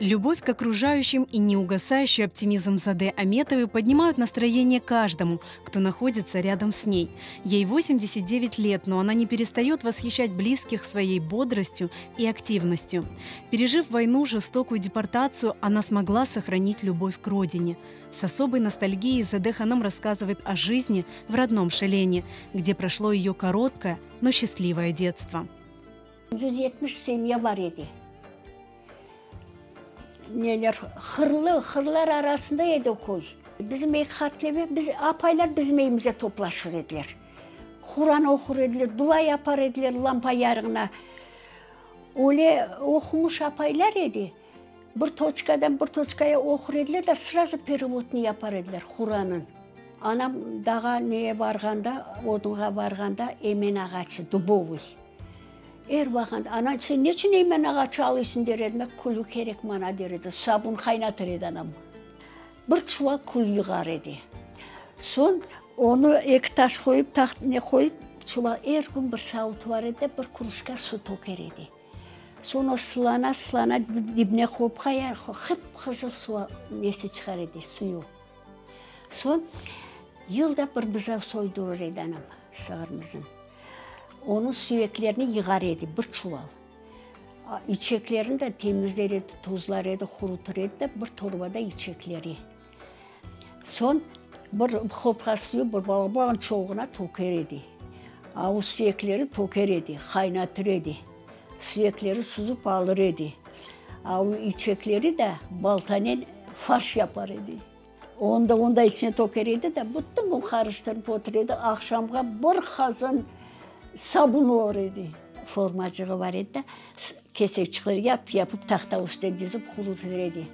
Любовь к окружающим и неугасающий оптимизм Заде Аметовой поднимают настроение каждому, кто находится рядом с ней. Ей 89 лет, но она не перестает восхищать близких своей бодростью и активностью. Пережив войну, жестокую депортацию, она смогла сохранить любовь к родине. С особой ностальгией Заде Ханам рассказывает о жизни в родном Шелене, где прошло ее короткое, но счастливое детство. 170 семья bar edi. Neler, hırlı, hırlar arasında edi köy. Bizim eki qatlı ev, biz, apaylar bizim evimizde toplaşır ediler. Quran oqur ediler, dua yapar ediler lampa yarığına. Öyle oqumış apaylar edi, bir toçkadan bir toçkaya oqur ediler de, srazu perevodnı yapar ediler Quranıñ. Anam dağa neye barğanda, odunğa barğanda emen ağaçı, dubovıy. Er vaqıt, Ana, sen neçün emen ağaçı alıysıñ, der edim, Külü kerek maña, der edi. Sabun qaynatır edi anam. Bir çuval kül yığar edi. Soñ onı eki taş qoyıp, taht ne qoyıp, çuval, er kün bir savutı bar edi de, bir krujka su töker edi. Soñ o sılana, sılana, dibine qoyıp qayar, qıp-qızıl su nesi çıqar edi, suyu. Soñ yılda bir buzav soydurır edi anam, sığırımıznı. Onıñ suyeklerini yığar edi, bir çuval. İçeklerini de temizler edi, tuzlar edi, qurutır edi de, bir torbada içekleri. Soñ bir hopqa suyu bir balaban çovğuna töker edi. A o suyekleri töker edi, qaynatır edi. Suyekleri süzüp alır edi. A o içekleri de baltanen farş yapar edi. Onı da, onı da içine töker edi de, bütün kün qarıştırıp otur edi, aqşamğa bir qazan sabun olur edi. Formacığı bar edi de, keseçikler yap, yapıp tahta üstüne dizip qurutır edi.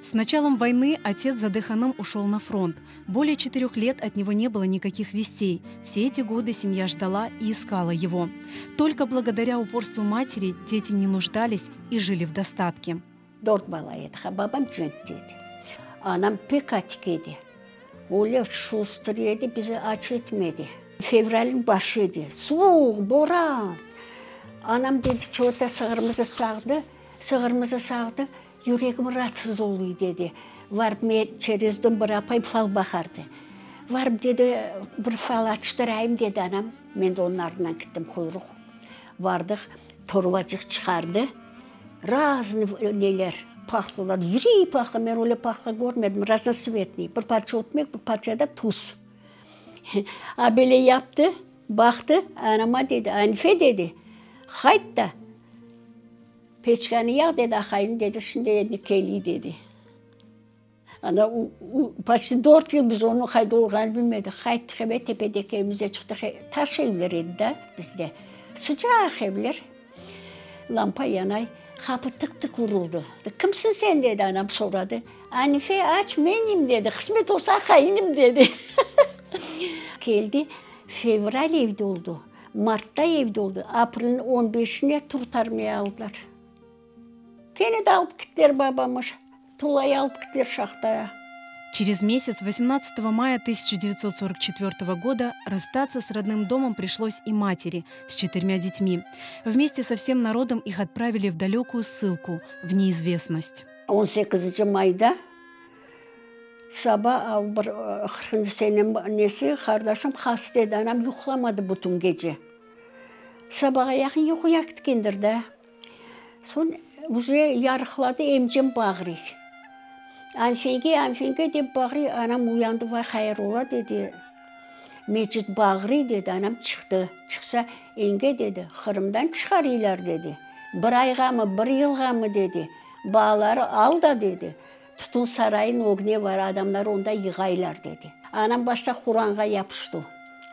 С началом войны отец Заде Ханım ушел на фронт. Более четырех лет от него не было никаких вестей. Все эти годы семья ждала и искала его. Только благодаря упорству матери дети не нуждались и жили в достатке. Dört bala edik, babam cenkte edi. Anam pek atik edi. Öyle şustır edi, bizi aç etmedi. Fevralniñ başı edi. Suvuq, boran. Anam dedi, çota sığırımızı sağdı, sığırımızı sağdı, yüregim raatsız oluy, dedi. Varıp men çerez dom bir apay fal baqardı. Varıp, dedi, bir fal açtırayım, dedi anam. Men de onıñ ardından gittim, quyruq. Vardıq, torbacıq çıqardı. Raznıy neler, pahtalar, iri pahta, men öyle pahta körmedim, raznotsvetnıy, bir parça ötmek, bir parça da tuz. A böyle yaptı, baqtı, anama dedi, Anife dedi, qayt da, peçkanı yaq, dedi, aqayıñ, dedi, şimdi endi keliy, dedi. Ana, poçti dört yıl biz onıñ qayda olğanını bilmedik. Qayttıq eve, tepedeki evimize çıqtıq. Taş evler edi da bizde. Sıcaq evler. Lampa yanay. Qapı tıq-tıq uruldı. Kimsiñ sen? dedi anam soradı. Anife, aç, menim, dedi. Qısmet olsa, aqayıñım, dedi. Keldi. Fevral evde oldu. Martta evde oldu. Aprelniñ on beşine Turtarmaya aldılar. Kene de alıp kittiler babamı. Tulay alıp kittiler şahtaya. Через месяц, 18 мая 1944 года, расстаться с родным домом пришлось и матери с четырьмя детьми. Вместе со всем народом их отправили в далекую ссылку, в неизвестность. 18 mayda saba bir 40 sene nesi qardaşım hasta edi, anam yuqlamadı bütün gece. Sabağa yaqın yuquya ketkendir da. Soñ uje yarıqladı, emcem bağırıy. Anfenge, Anfenge dep bağırıy, anam uyandı, vay hayır ola dedi. Mecit bağırıy dedi, anam çıqtı. Çıqsa, enge dedi, Qırımdan çıqarıylar dedi. Bir ayğamı, bir yılğamı dedi. Balaları al da dedi, tutun sarayın ögüne bar, adamlar onda yığaylar dedi. Anam başta Quranğa yapıştı.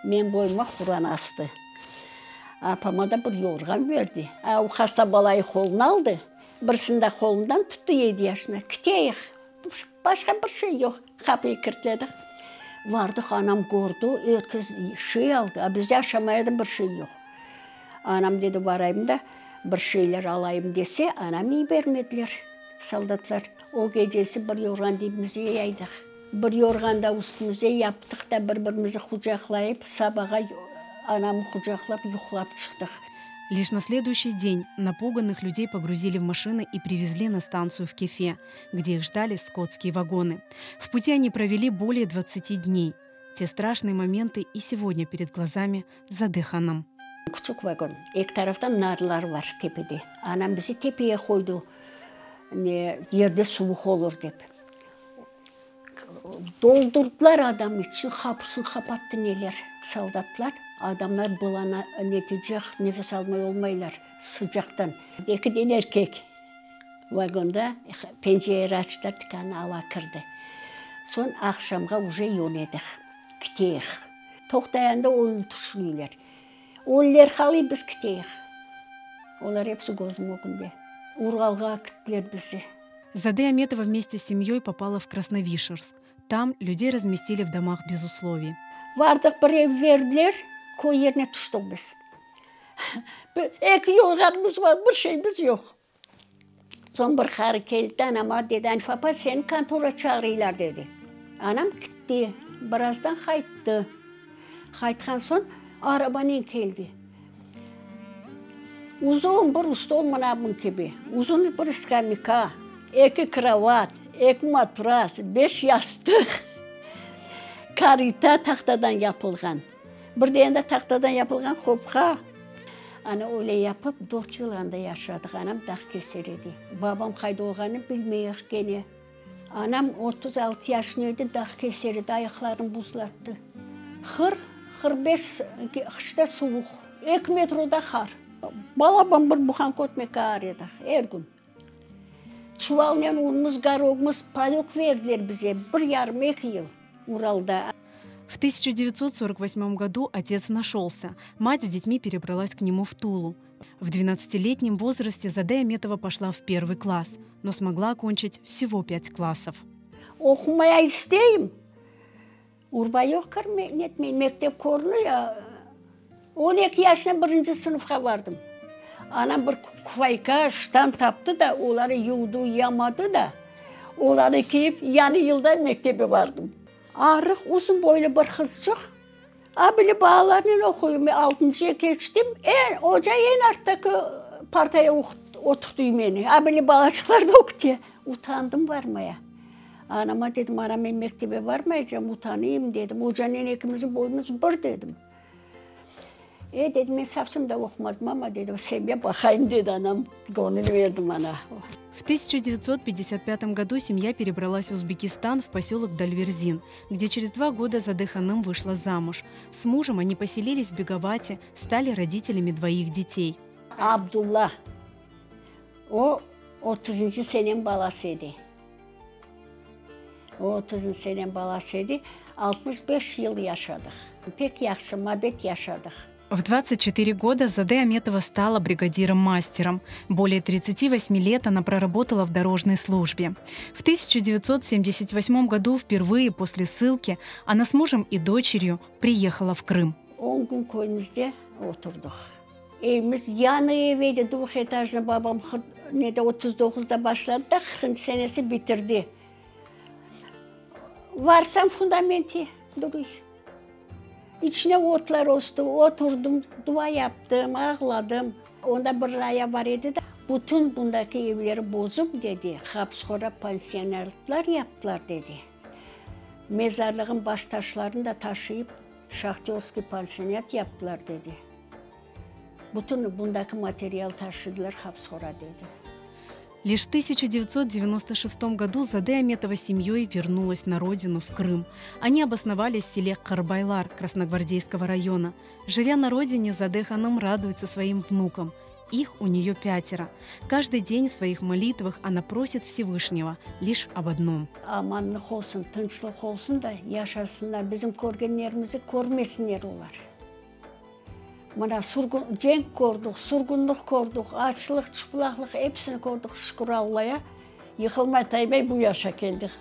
Men boyuma Quran astı. Apama da bir yorğan berdi. A, o hasta balayı qoluna aldı, birisini de qolundan tuttı yedi yaşına. Kiteyik, başqa bir şey yoq. Qapıyı kirtledik. Vardıq, anam kördi, er kes şey aldı. A bizde aşamaya da bir şey yoq. Anam dedi, barayım da bir şeyler alayım dese, anam yibermediler soldatlar. O gecesi bir yorğan dibimizge yaydıq. Bir yorğan da üstümizge yaptıq da, bir-birimizni qucaqlayıp, sabağa anamı qucaqlap yuqlap çıqtıq. Лишь на следующий день напуганных людей погрузили в машины и привезли на станцию в Кефе, где их ждали скотские вагоны. В пути они провели более 20 дней. Те страшные моменты и сегодня перед глазами Заде Ханам. Küçük vagon. Eki taraftan narlar bar tepede. Anam bizi tepeye qoydı, ne, yerde suvuq olur dep. Doldurdılar adam içün, qapısını qapattı neler, soldatlar. Adamlar bulana netecek, nefes almay olmaylar sıcaqtan. Ekiden erkek vagonda, pencere açtılar, tükânğa ava kirdi. Soñ aqşamğa uje yönedik, kiteyik. Toqtayanda ölü tüşünüyler. Ölüler qalıy, biz kiteyik. Olar episi közüm ögünde. Uralğa akittiler bizi. Заде Аметова вместе с семьей попала в Красновишерск. Там людей разместили в домах без условий. Vardıq bir ev berdiler, köy yerine tüştik biz. Eki yorğanımız bar, bir şeyimiz yoq. Soñ bir qarı keldi de anama dedi, Anife apa, seni kontora çağırıylar, dedi. Anam kitti, birazdan qayttı. Qaytqan soñ arabanen keldi. Uzun bir stol mına bunıñ kibi, uzun bir skameyka, eki krovat, eki matras, beş yastıq, karita tahtadan yapılğan, bir de endi tahtadan yapılğan qopqa. Ana öyle yapıp dört yıl anda yaşadıq. Anam dağ keser edi. Babam qayda olğanını bilmeyik kene. Anam 36 yaşında edi, dağ keser edi, ayaqlarını buzlattı. 40, 45 qışta suvuq, eki metroda qar. Balaban bir buhanka ötmek ağır edi, er kün. Çuvalnen unumız, gorogımız, payok verdiler bize, bir yarım, eki yıl Uralda. В 1948 году отец нашелся. Мать с детьми перебралась к нему в Тулу. В 12-летнем возрасте Заде Аметова пошла в первый класс, но смогла окончить всего пять классов. Oqumaya isteyim. Urba yoq, kirme, netmey, mektep körüne ya. 12 yaşında birinci sınıfqa bardım. Anam bir kufayka, ştan taptı da, oları yuvdı, yamadı da, oları kiyip, yañı yılda mektebe bardım. Arıq, uzun boylu bir qızçıq. A bile balalarnen oquyım. Altıncıya keçtim. Eñ, oca eñ arttaki partaya oturttı meni. A bile balaçıqlar da oquta. Utandım barmaya. Anama dedim, ana, men mektebe barmaycam, utanayım dedim. Ocanen ekimizniñ boyumız bir dedim. E, dedi, men sovsem da oqumadım amma, dedi, sen baqayım, dedi anam. Göñül berdi maña. В 1955 году семья перебралась в Узбекистан, в поселок Дальверзин, где через два года Заде Ханым вышла замуж. С мужем они поселились в Беговате, стали родителями двоих детей. Abdulla. O 30. Senem balası edi. O 30. Senem balası edi. 65 yıl yaşadıq. Pek yahşı, muabbet yaşadıq. В 24 года Заде Аметова стала бригадиром-мастером. Более 38 лет она проработала в дорожной службе. В 1978 году впервые после ссылки она с мужем и дочерью приехала в Крым. 10 kün köyümizde oturdıq. Evimiz yañı ev edi, двухэтажный babam nede 39-da başladı da 40 senesi bitirdi. Varsam fundamenti duruy. İçine otlar östi, oturdum, dua yaptım, ağladım. Onda bir raya bar edi de, bütün bundaki evleri bozup dedi, Hapıshora pansionatlar yaptılar dedi. Mezarlığın baş taşlarını da taşıyıp Шахтерский pansionat yaptılar dedi. Bütün bundaki material taşıdılar Hapıshora dedi. Лишь в 1996 году Заде Аметова с семьей вернулась на родину, в Крым. Они обосновались в селе Карбайлар Красногвардейского района. Живя на родине, Заде Ханым радуется своим внукам. Их у нее пятеро. Каждый день в своих молитвах она просит Всевышнего лишь об одном. Amanlıq olsun, tınçlıq olsun da yaşasınlar. Bizim körgenlerimizni körmesinler olar. Mına sürgün, cenk kördik, sürgünlik kördik, açlıq, çıplaqlıq episini kördik, şükür Allaya. Yıqılmay taymay bu yaşa keldik.